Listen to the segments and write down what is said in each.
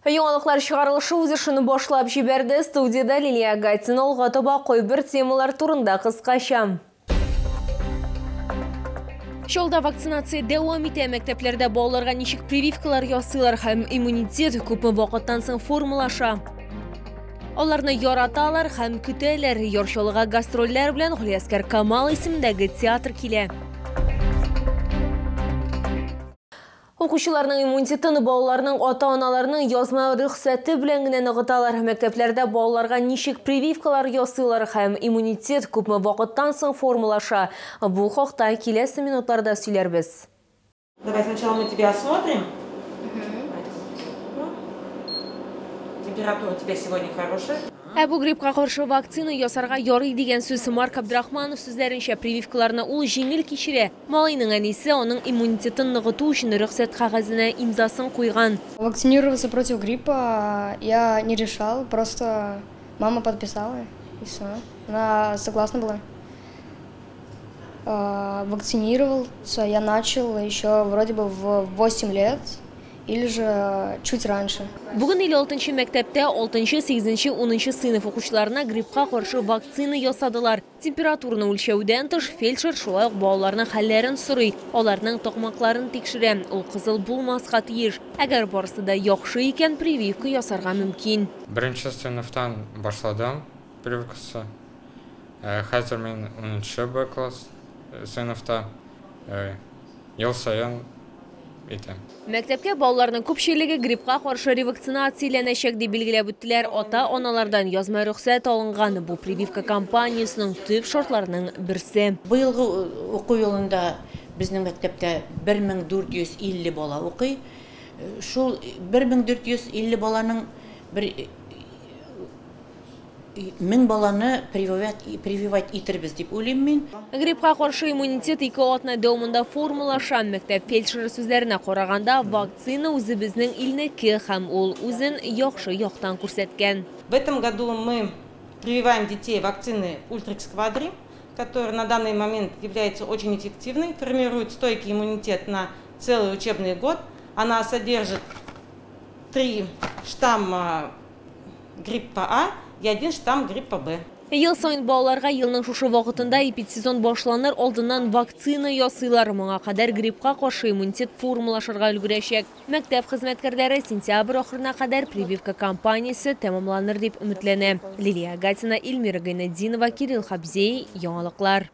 Яңалыклар чыгарылышы үз эшен башлап җибәрде. Студияда Лилия Гатина. Алга таба кайбер темалар турында кыскача. Чаллыда вакцинация дәвам итә. Мәктәпләрдә балаларга ничек прививкалар ясыйлар һәм иммунитет күпме вакыттан соң формалаша. Аларны яраталар һәм көтәләр. Яр Чаллыга гастрольләр белән Галиәсгар Камал исемендәге театр килә. Укучыларның иммунитетын балаларның ата-аналарының язма рөхсәте белән генә ныгыталар. Мәктәпләрдә балаларга ничек прививкалар ясыйлар һәм иммунитет күпме вакыттан соң формалаша. Бу хакта киләсе минутларда сөйләрбез. Давай сначала мы тебя осмотрим. Температура у тебя сегодня хорошая. Ә бу гриппка каршы вакцина ясарга ярый дигән сүз. Марк Абдрахманов сүзләренчә, прививкаларны ул җиңел кичерә. Малайның әнисе аның иммунитетын ныгыту өчен рөхсәт кәгазенә имзасын куйган. Вакцинироваться против гриппа я не решал, просто мама подписала, и все. Она согласна была. Вакцинировался я начал еще вроде бы в 8 лет. Или же чуть раньше. Бүген 56 мәктәптә 6, 8, 10 сыйныф укучыларына гриппка каршы вакцина ясадылар. Температураны үлчәүдән тыш фельдшер шулай ук балаларның хәлләрен сорый, аларның токмакларын тикшерә. Ул кызыл булмаска тиеш. Әгәр барысы да яхшы икән, прививка ясарга мөмкин. Беренче сыйныфтан башладым прививкасы. Хәзер мин 10 Б класс сыйныфта. Ел саен итәм. Мәктәпкә балаларның күпчелеге гриппка каршы ревакцинацияләнәчәк дип билгеләп үттеләр. Ата-аналардан язма рөхсәт алынган. Бу прививка кампаниясенең төп шартларының берсе. Быелгы уку елында безнең мәктәптә 1450 бала укый. Шул 1450 баланың бер 1000 баланы прививать итербез дип уйлыйм мин. Гриппка каршы иммунитет 2 атна дәвамында формалаша. Мәктәп фельдшеры сүзләренә караганда, вакцина үзебезнең илнеке һәм ул үзен яхшы яктан күрсәткән. В этом году мы прививаем детей вакцины Ультрикс Квадри, которая на данный момент является очень эффективной, формирует стойкий иммунитет на целый учебный год. Она содержит 3 штамма гриппа А и 1 штамм гриппа Б. Ел саен балаларга елның шушы вакытында эпидсезон башланыр алдыннан вакцина ясыйлар. Моңа кадәр гриппка каршы иммунитет формалашырга өлгерәчәк. Мәктәп хезмәткәрләре сентябрь ахырына кадәр прививка кампаниясе тәмамланыр дип өметләнә. Лилия Гатина, Эльмира Гайнетдинова, Кирилл Хабзей. Яңалыклар.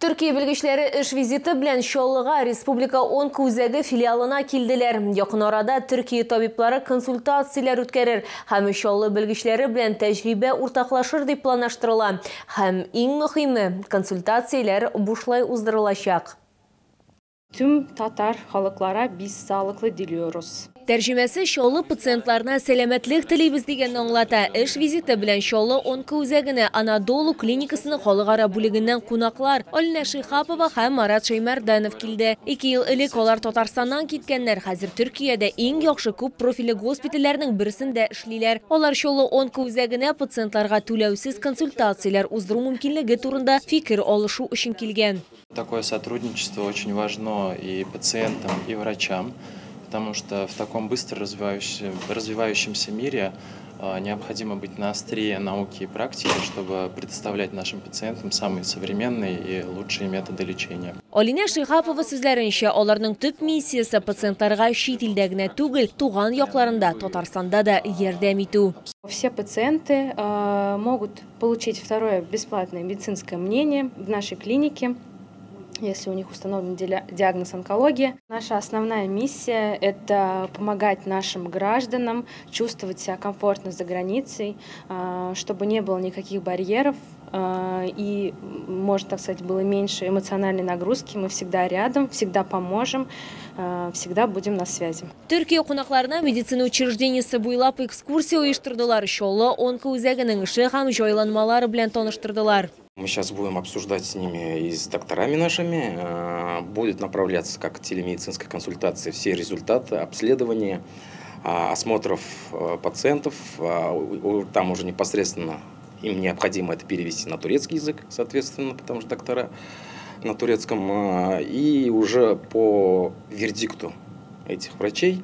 Төркия белгечләре эш визиты белән Чаллыга Республика онкоүзәге филиалына килделәр. Якын арада Төркия табиблары консультацияләр үткәрер һәм Чаллы белгечләре белән тәҗрибә уртаклашыр дип планлаштырыла. Һәм иң мөһиме, консультацияләр бушлай уздырылачак. Tüm Tatar halklara biz sağlıklı diliyoruz. Тәрҗемәсе Чаллы пациентларына сәламәтлек телибез дигәнне аңлата. Эш визиты белән Чаллы онкоүзәгенә Анадолу клиникасының халыкара бүлегеннән кунаклар Алина Шихапова һәм Марат Шәймәрданов килде. 2 ел элек алар Татарстаннан киткәннәр. Хәзер Төркиядә иң яхшы күп профильле госпитальләрнең берсендә эшлиләр. Алар Чаллы онкоүзәгенә пациентларга түләүсез консультацияләр уздыру мөмкинлеге турында фикер алышу өчен килгән. Такое сотрудничество очень важно и пациентам, и врачам, потому что в таком быстро развивающемся мире необходимо быть на острие науки и практики, чтобы предоставлять нашим пациентам самые современные и лучшие методы лечения. Алина Шихапова сүзләренчә, аларның төп миссиясе пациентларга чит илдә генә түгел, туган якларында, Татарстанда да ярдәм итү. Все пациенты могут получить второе бесплатное медицинское мнение в нашей клинике, если у них установлен диагноз онкологии. Наша основная миссия – это помогать нашим гражданам чувствовать себя комфортно за границей, чтобы не было никаких барьеров и, можно так сказать, было меньше эмоциональной нагрузки. Мы всегда рядом, всегда поможем, всегда будем на связи. Төркия кунакларына медицина учреждениесе буйлап экскурсия оештырдылар. Чаллы онкоүзәгенең эше һәм җайланмалары белән таныштырдылар. Мы сейчас будем обсуждать с ними и с докторами нашими. Будет направляться как телемедицинская консультация все результаты обследования, осмотров пациентов. Там уже непосредственно им необходимо это перевести на турецкий язык, соответственно, потому что доктора на турецком. И уже по вердикту этих врачей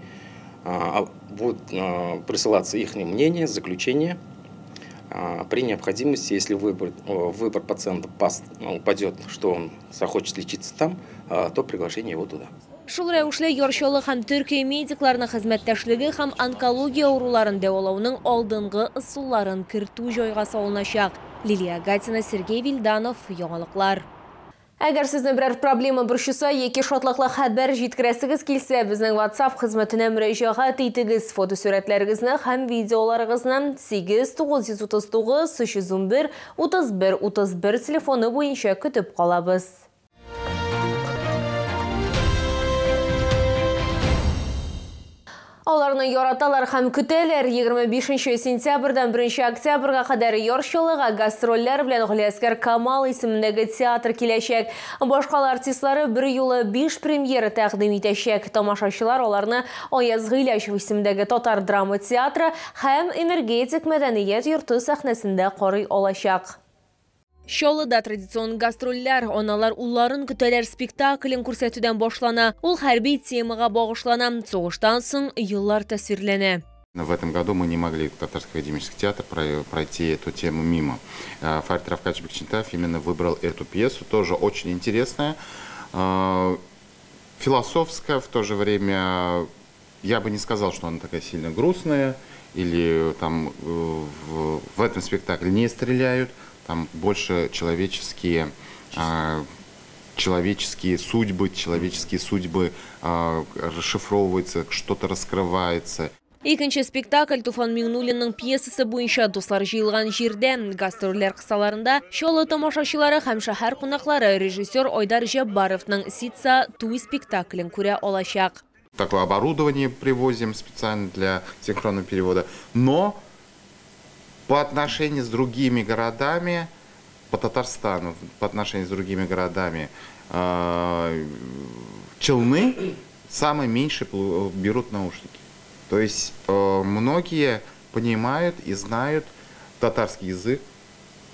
Будут присылаться их мнение, заключение. При необходимости, если выбор пациента упадет, что он захочет лечиться там, то приглашение его туда. Шул рәвешле Яр Чаллы һәм Төркия медикларының хезмәттәшлеге һәм онкология авыруларын дәвалауның алдынгы ысулларын кертү җайга салыначак. Лилия Гатина, Сергей Вильданов, Яңалыклар. Әгәр сезне берәр проблема борчыса яки шатлыклы хәбәр җиткерәсегез килсә, безнең WhatsApp хезмәтенә мөрәҗәгать итегез. Фотосурәтләрегезне һәм видеоларыгызны 8 939 311 31 31 телефоны буенча көтеп калабыз. Аларны яраталар һәм көтәләр. 25 сентябрьдән 1 октябрьгә кадәр Яр Чаллыга гастрольләр белән Галиәсгар Камал исемендәге театр киләчәк. Башкала артистлары бер юлы 5 премьера тәкъдим итәчәк. Тамашачылар аларны Аяз Гыйләҗев исемендәге татар драма театры һәм Энергетик мәдәният йорты сәхнәсендә карый алачак. Чаллыда традицион гастрольләр «Аналар улларын көтәләр» спектаклен күрсәтүдән башлана. Ул хәрби темага багышлана. Сугыштан соң еллар тәсвирләнә. В этом году мы не могли в Татарский академический театр пройти эту тему мимо. Фарид Рафкатович Бикчантаев именно выбрал эту пьесу, тоже очень интересная, философская, в то же время я бы не сказал, что она такая сильно грустная, или там в этом спектакле не стреляют. Там больше человеческие судьбы расшифровываются, что-то раскрывается. Икенче спектакль Туфан Миңнуллинның пьесасы буенча «Дуслар җыелган җирдә». Гастрольләр кысаларында Чаллы тамашачылары һәм шәһәр кунаклары режиссер Айдар Җаббаровның «Ситса туй» спектаклен күрә алачак. Такое оборудование привозим специально для синхронного перевода, но по отношению с другими городами, по Татарстану, по отношению с другими городами, Челны самые меньше берут наушники. То есть многие понимают и знают татарский язык.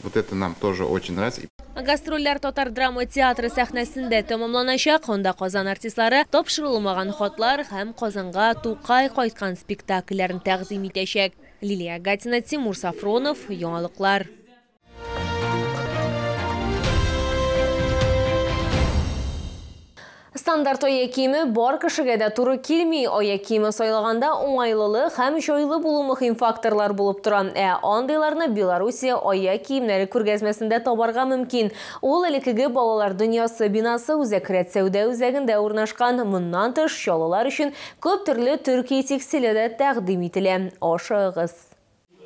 Вот это нам тоже очень нравится. Гастрольләр татар драма театры сәхнәсендә тәмамланачак. Анда Казан артистлары тапшырылмаган хатлар һәм Казанга Тукай кайткан спектакльләрен тәкъдим итәчәк. Лилия Гатина, Тимур Сафронов, Яңалыклар. Стандарт аяк киеме бар кешегә дә туры килми. Аяк киеме сайлаганда уңайлылык һәм җайлы булу мөһим факторлар булып тора. Ә андыйларны Белоруссия аяк киемнәре күргәзмәсендә табарга мөмкин. Ул элеккеге балалар дөньясы бинасы Үзәк рәт сәүдә үзәгендә урнашкан. Моннан тыш, чаллылар өчен күп төрле Төркия текстиле дә тәкъдим ителә. Ашыгыз.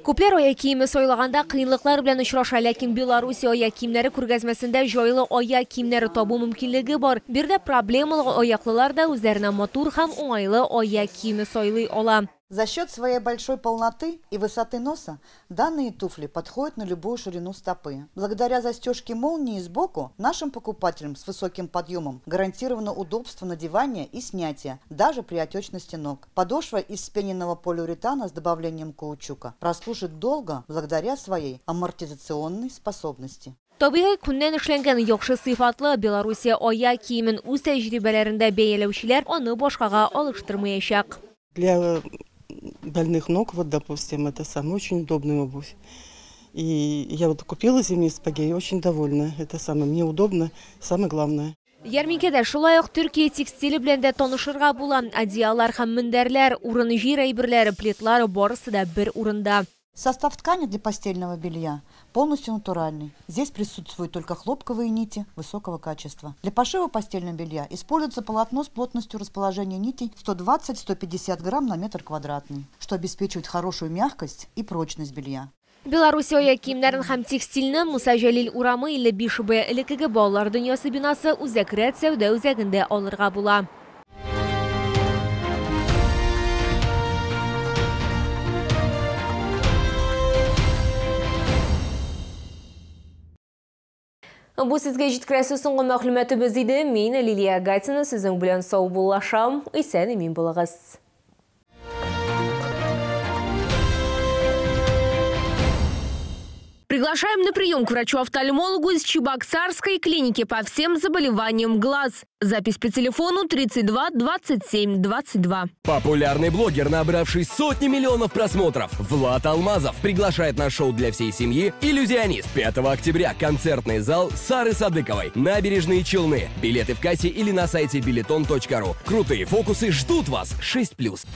Күпләр аяк киеме сайлаганда кыенлыклар белән очраша, ләкин Белоруссия аяк киемнәре күргәзмәсендә җайлы аяк киемнәре табу мөмкинлеге бар. Биредә проблемалы аяклылар да үзләренә матур һәм уңайлы аяк киеме сайлый ала. За счет своей большой полноты и высоты носа данные туфли подходят на любую ширину стопы. Благодаря застежке молнии сбоку нашим покупателям с высоким подъемом гарантировано удобство надевания и снятия, даже при отечности ног. Подошва из вспененного полиуретана с добавлением каучука прослужит долго благодаря своей амортизационной способности. Табигый күннән эшләнгән яхшы сыйфатлы Белоруссия аяк киемен үз тәҗрибәләрендә бәяләүчеләр аны башкага алыштырмаячак. Для больных ног, вот, допустим, это самая очень удобная обувь. И я вот купила зимние сапоги и очень довольна. Это самое, мне удобно, самое главное. Ярминкәдә шулай ук Төркия текстиле белән дә танышырга була. Одеяллар һәм мендәрләр, урын-җир әйберләре, пледлар барысы да бер урында. Состав ткани для постельного белья полностью натуральный. Здесь присутствуют только хлопковые нити высокого качества. Для пошива постельного белья используется полотно с плотностью расположения нитей 120-150 грамм на метр квадратный, что обеспечивает хорошую мягкость и прочность белья. Белоруссия аяк киемнәрен һәм текстильне Муса Җәлил урамы 55 Б элеккеге балалар дөньясы бинасы Үзәк рәт сәүдә үзәгендә алырга була. Бу сезгә җиткерәсе соңгы мәгълүматыбыз иде. Мин Лилия Гатина сезнең белән саубуллашам. Исән-имин булыгыз. Приглашаем на прием к врачу-офтальмологу из Чебоксарской клиники по всем заболеваниям глаз. Запись по телефону 32 27 22. Популярный блогер, набравший сотни миллионов просмотров, Влад Алмазов приглашает на шоу для всей семьи «Иллюзионист». 5 октября концертный зал Сары Садыковой, Набережные Челны. Билеты в кассе или на сайте билетон.ру. Крутые фокусы ждут вас. 6+.